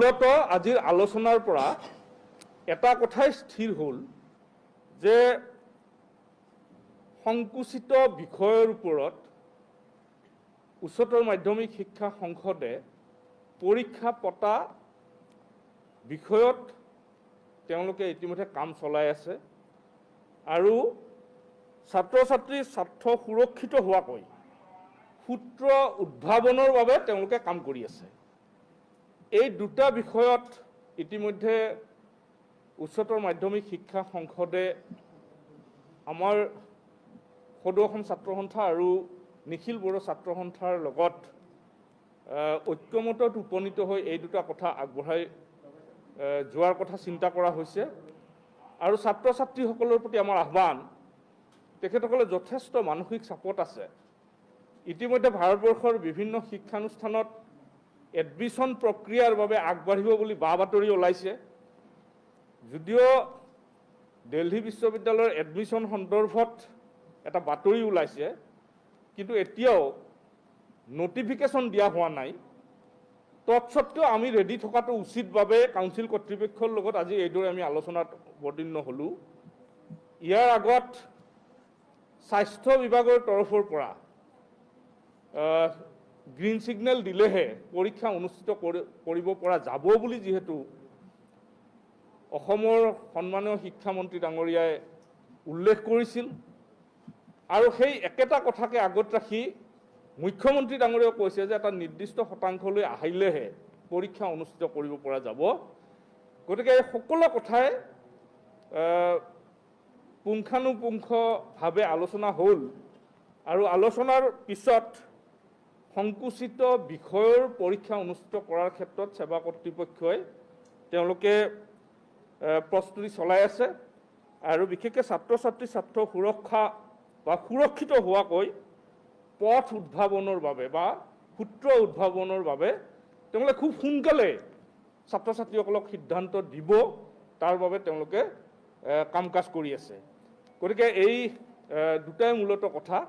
মূলতঃ আজিৰ আলোচনাৰ পৰা এটা কথাই স্থিৰ হ'ল যে সংকুচিত বিষয়ৰ ওপৰত উচ্চতৰ মাধ্যমিক শিক্ষা সংসদে পৰীক্ষা পতা বিষয়ত তেওঁলোকে ইতিমধ্যে কাম চলাই আছে আৰু ছাত্ৰ ছাত্ৰীৰ স্বাৰ্থ সুৰক্ষিত হোৱাকৈ সূত্ৰ উদ্ভাৱনৰ বাবে তেওঁলোকে কাম কৰি আছে। এই দুটা বিষয়ত ইতিমধ্যে উচ্চতৰ মাধ্যমিক শিক্ষা সংসদে আমাৰ সদৌ অসম ছাত্ৰ সন্থা আৰু নিখিল বড়ো ছাত্ৰ সন্থাৰ লগত ঐক্যমতত উপনীত হৈ এই দুটা কথা আগবঢ়াই যোৱাৰ কথা চিন্তা কৰা হৈছে। আৰু ছাত্ৰ ছাত্ৰীসকলৰ প্ৰতি আমাৰ আহ্বান, তেখেতসকলে যথেষ্ট মানসিক চাপত আছে। ইতিমধ্যে ভাৰতবৰ্ষৰ বিভিন্ন শিক্ষানুষ্ঠানত এডমিশ্যন প্ৰক্ৰিয়াৰ বাবে আগবাঢ়িব বুলি বা বাতৰি ওলাইছে। যদিও দিল্লী বিশ্ববিদ্যালয়ৰ এডমিশ্যন সন্দৰ্ভত এটা বাতৰি ওলাইছে, কিন্তু এতিয়াও নটিফিকেশ্যন দিয়া হোৱা নাই। তৎসত্ত্বেও আমি ৰেডি থকাটো উচিত বাবে কাউন্সিল কৰ্তৃপক্ষৰ লগত আজি এইদৰে আমি আলোচনাত অৱতীৰ্ণ হ'লোঁ। ইয়াৰ আগত স্বাস্থ্য বিভাগৰ তৰফৰ পৰা গ্ৰীণ ছিগনেল দিলেহে পৰীক্ষা অনুষ্ঠিত কৰিব পৰা যাব বুলি যিহেতু অসমৰ সন্মানীয় শিক্ষামন্ত্ৰী ডাঙৰীয়াই উল্লেখ কৰিছিল আৰু সেই একেটা কথাকে আগত ৰাখি মুখ্যমন্ত্ৰী ডাঙৰীয়াই কৈছে যে এটা নিৰ্দিষ্ট শতাংশলৈ আহিলেহে পৰীক্ষা অনুষ্ঠিত কৰিব পৰা যাব। গতিকে এই সকলো কথাই পুংখানুপুংখভাৱে আলোচনা হ'ল আৰু আলোচনাৰ পিছত সংকুচিত বিষয়ৰ পৰীক্ষা অনুষ্ঠিত কৰাৰ ক্ষেত্ৰত সেৱা কৰ্তৃপক্ষই তেওঁলোকে প্ৰস্তুতি চলাই আছে আৰু বিশেষকৈ ছাত্ৰ ছাত্ৰীৰ স্বাৰ্থ সুৰক্ষা বা সুৰক্ষিত হোৱাকৈ পথ উদ্ভাৱনৰ বাবে বা সূত্ৰ উদ্ভাৱনৰ বাবে তেওঁলোকে খুব সোনকালে ছাত্ৰ ছাত্ৰীসকলক সিদ্ধান্ত দিব, তাৰ বাবে তেওঁলোকে কাম কাজ কৰি আছে। গতিকে এই দুটাই মূলত কথা।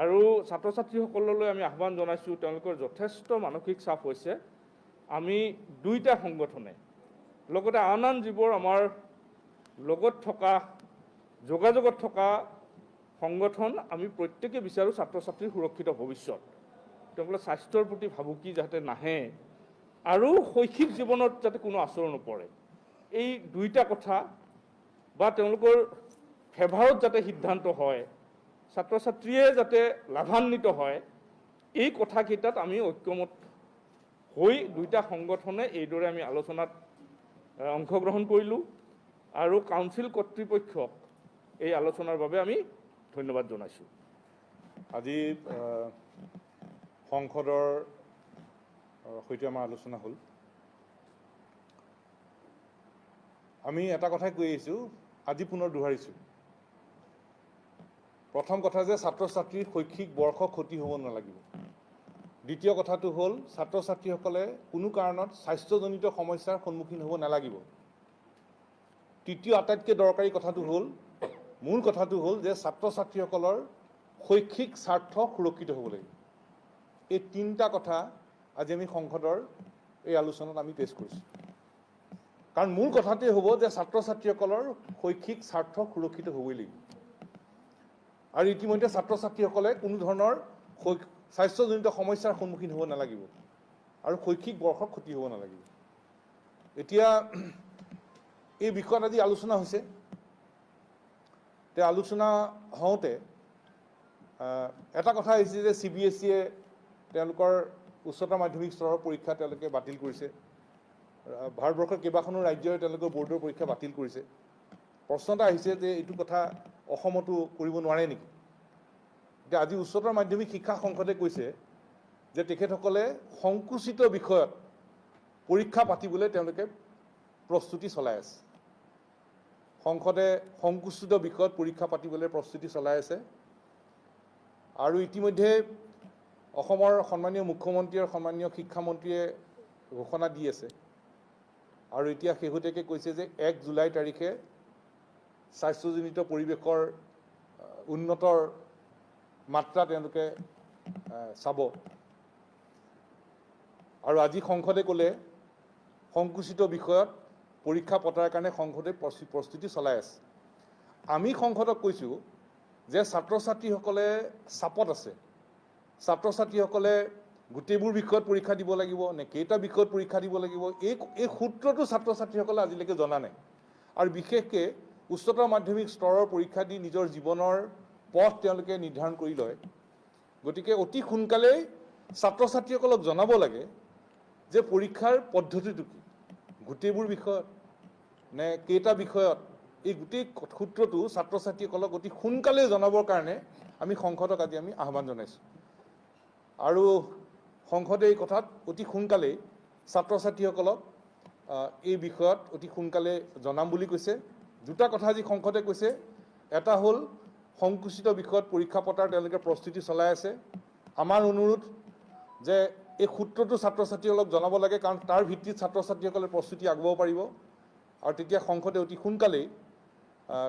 আৰু ছাত্ৰ ছাত্ৰীসকললৈ আমি আহ্বান জনাইছোঁ, তেওঁলোকৰ যথেষ্ট মানসিক চাপ হৈছে। আমি দুইটা সংগঠনে লগতে আন আন যিবোৰ আমাৰ লগত থকা যোগাযোগত থকা সংগঠন, আমি প্ৰত্যেকে বিচাৰোঁ ছাত্ৰ ছাত্ৰীৰ সুৰক্ষিত ভৱিষ্যত, তেওঁলোকৰ স্বাস্থ্যৰ প্ৰতি ভাবুকি যাতে নাহে আৰু শৈক্ষিক জীৱনত যাতে কোনো আচৰণ নপৰে, এই দুইটা কথা বা তেওঁলোকৰ ফেভাৰত যাতে সিদ্ধান্ত হয়, ছাত্ৰ ছাত্ৰীয়ে যাতে লাভান্বিত হয়, এই কথাকেইটাত আমি ঐক্যমত হৈ দুইটা সংগঠনে এইদৰে আমি আলোচনাত অংশগ্ৰহণ কৰিলোঁ আৰু কাউন্সিল কৰ্তৃপক্ষক এই আলোচনাৰ বাবে আমি ধন্যবাদ জনাইছোঁ। আজি সংসদৰ সৈতে আমাৰ আলোচনা হ'ল। আমি এটা কথাই কৈ আহিছোঁ, আজি পুনৰ দোহাৰিছোঁ। প্ৰথম কথা যে ছাত্ৰ ছাত্ৰীৰ শৈক্ষিক বৰ্ষ ক্ষতি হ'ব নালাগিব। দ্বিতীয় কথাটো হ'ল ছাত্ৰ ছাত্ৰীসকলে কোনো কাৰণত স্বাস্থ্যজনিত সমস্যাৰ সন্মুখীন হ'ব নালাগিব। তৃতীয় আটাইতকৈ দৰকাৰী কথাটো হ'ল, মূল কথাটো হ'ল যে ছাত্ৰ ছাত্ৰীসকলৰ শৈক্ষিক স্বাৰ্থ সুৰক্ষিত হ'ব লাগিব। এই তিনিটা কথা আজি আমি সংসদৰ এই আলোচনাত আমি পেছ কৰিছোঁ। কাৰণ মূল কথাটোৱে হ'ব যে ছাত্ৰ ছাত্ৰীসকলৰ শৈক্ষিক স্বাৰ্থ সুৰক্ষিত হ'বই লাগিব। আৰু ইতিমধ্যে ছাত্ৰ ছাত্ৰীসকলে কোনো ধৰণৰ স্বাস্থ্যজনিত সমস্যাৰ সন্মুখীন হ'ব নালাগিব আৰু শৈক্ষিক বৰ্ষৰ ক্ষতি হ'ব নালাগিব। এতিয়া এই বিষয়ত আজি আলোচনা হৈছে। তে আলোচনা হওঁতে এটা কথা আহিছে যে চি বি এছ ইয়ে তেওঁলোকৰ উচ্চতৰ মাধ্যমিক স্তৰৰ পৰীক্ষা তেওঁলোকে বাতিল কৰিছে। ভাৰতবৰ্ষৰ কেইবাখনো ৰাজ্যই তেওঁলোকৰ বৰ্ডৰ পৰীক্ষা বাতিল কৰিছে। প্ৰশ্ন এটা আহিছে যে এইটো কথা অসমতো কৰিব নোৱাৰে নেকি? এতিয়া আজি উচ্চতৰ মাধ্যমিক শিক্ষা সংসদে কৈছে যে তেখেতসকলে সংকুচিত বিষয়ত পৰীক্ষা পাতিবলৈ তেওঁলোকে প্ৰস্তুতি চলাই আছে। সংসদে সংকুচিত বিষয়ত পৰীক্ষা পাতিবলৈ প্ৰস্তুতি চলাই আছে আৰু ইতিমধ্যে অসমৰ সন্মানীয় মুখ্যমন্ত্ৰী আৰু সন্মানীয় শিক্ষামন্ত্ৰীয়ে ঘোষণা দি আছে আৰু এতিয়া শেহতীয়াকৈ কৈছে যে 1 জুলাই তাৰিখে স্বাস্থ্যজনিত পৰিৱেশৰ উন্নতৰ মাত্ৰা তেওঁলোকে চাব। আৰু আজি সংসদে ক'লে সংকুচিত বিষয়ত পৰীক্ষা পতাৰ কাৰণে সংসদে প্ৰস্তুতি চলাই আছে। আমি সংসদক কৈছোঁ যে ছাত্ৰ ছাত্ৰীসকলে চাপত আছে, ছাত্ৰ ছাত্ৰীসকলে গোটেইবোৰ বিষয়ত পৰীক্ষা দিব লাগিব নে কেইটা বিষয়ত পৰীক্ষা দিব লাগিব, এই সূত্ৰটো ছাত্ৰ ছাত্ৰীসকলে আজিলৈকে জনা নাই। আৰু বিশেষকৈ উচ্চতৰ মাধ্যমিক স্তৰৰ পৰীক্ষা দি নিজৰ জীৱনৰ পথ তেওঁলোকে নিৰ্ধাৰণ কৰি লয়। গতিকে অতি সোনকালেই ছাত্ৰ ছাত্ৰীসকলক জনাব লাগে যে পৰীক্ষাৰ পদ্ধতিটো কি, গোটেইবোৰ বিষয়ত নে কেইটা বিষয়ত, এই গোটেই সূত্ৰটো ছাত্ৰ ছাত্ৰীসকলক অতি সোনকালে জনাবৰ কাৰণে আমি সংসদক আজি আমি আহ্বান জনাইছোঁ। আৰু সংসদে এই কথাত অতি সোনকালেই ছাত্ৰ ছাত্ৰীসকলক এই বিষয়ত অতি সোনকালে জনাম বুলি কৈছে। দুটা কথা আজি সংসদে কৈছে, এটা হ'ল সংকুচিত বিষয়ত পৰীক্ষা পতাৰ তেওঁলোকে প্ৰস্তুতি চলাই আছে। আমাৰ অনুৰোধ যে এই সূত্ৰটো ছাত্ৰ ছাত্ৰীসকলক জনাব লাগে, কাৰণ তাৰ ভিত্তিত ছাত্ৰ ছাত্ৰীসকলে প্ৰস্তুতি আগবঢ়াব পাৰিব। আৰু তেতিয়া সংসদে অতি সোনকালেই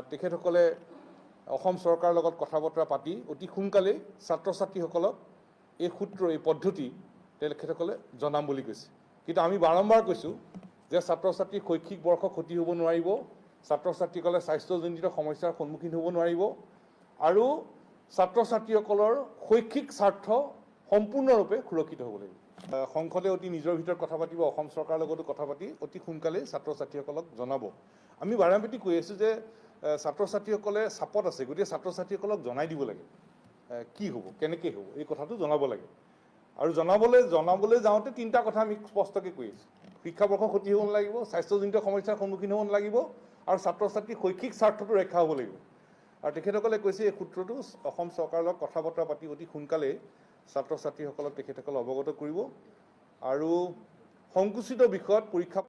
তেখেতসকলে অসম চৰকাৰৰ লগত কথা বতৰা পাতি অতি সোনকালেই ছাত্ৰ ছাত্ৰীসকলক এই সূত্ৰ, এই পদ্ধতি তেখেতসকলে জনাম বুলি কৈছে। কিন্তু আমি বাৰম্বাৰ কৈছোঁ যে ছাত্ৰ ছাত্ৰীৰ শৈক্ষিক বৰ্ষ ক্ষতি হ'ব নোৱাৰিব, ছাত্ৰ ছাত্ৰীসকলে স্বাস্থ্যজনিত সমস্যাৰ সন্মুখীন হ'ব নোৱাৰিব আৰু ছাত্ৰ ছাত্ৰীসকলৰ শৈক্ষিক স্বাৰ্থ সম্পূৰ্ণৰূপে সুৰক্ষিত হ'ব লাগিব। সংসদে অতি নিজৰ ভিতৰত কথা পাতিব, অসম চৰকাৰৰ লগতো কথা পাতি অতি সোনকালেই ছাত্ৰ ছাত্ৰীসকলক জনাব। আমি বাৰাম্পতি কৈ আছোঁ যে ছাত্ৰ ছাত্ৰীসকলে চাপত আছে, গতিকে ছাত্ৰ ছাত্ৰীসকলক জনাই দিব লাগে কি হ'ব, কেনেকৈ হ'ব, এই কথাটো জনাব লাগে। আৰু জনাবলৈ যাওঁতে তিনিটা কথা আমি স্পষ্টকৈ কৈ আছোঁ। শিক্ষাবৰ্ষ ক্ষতি হ'ব নালাগিব, স্বাস্থ্যজনিত সমস্যাৰ সন্মুখীন হ'ব নালাগিব আৰু ছাত্ৰ ছাত্ৰীৰ শৈক্ষিক স্বাৰ্থটো ৰক্ষা হ'ব লাগিব। আৰু তেখেতসকলে কৈছে এই সূত্ৰটো অসম চৰকাৰৰ লগত কথা বতৰা পাতি অতি সোনকালেই ছাত্ৰ ছাত্ৰীসকলক তেখেতসকলে অৱগত কৰিব আৰু সংকুচিত বিষয়ত পৰীক্ষা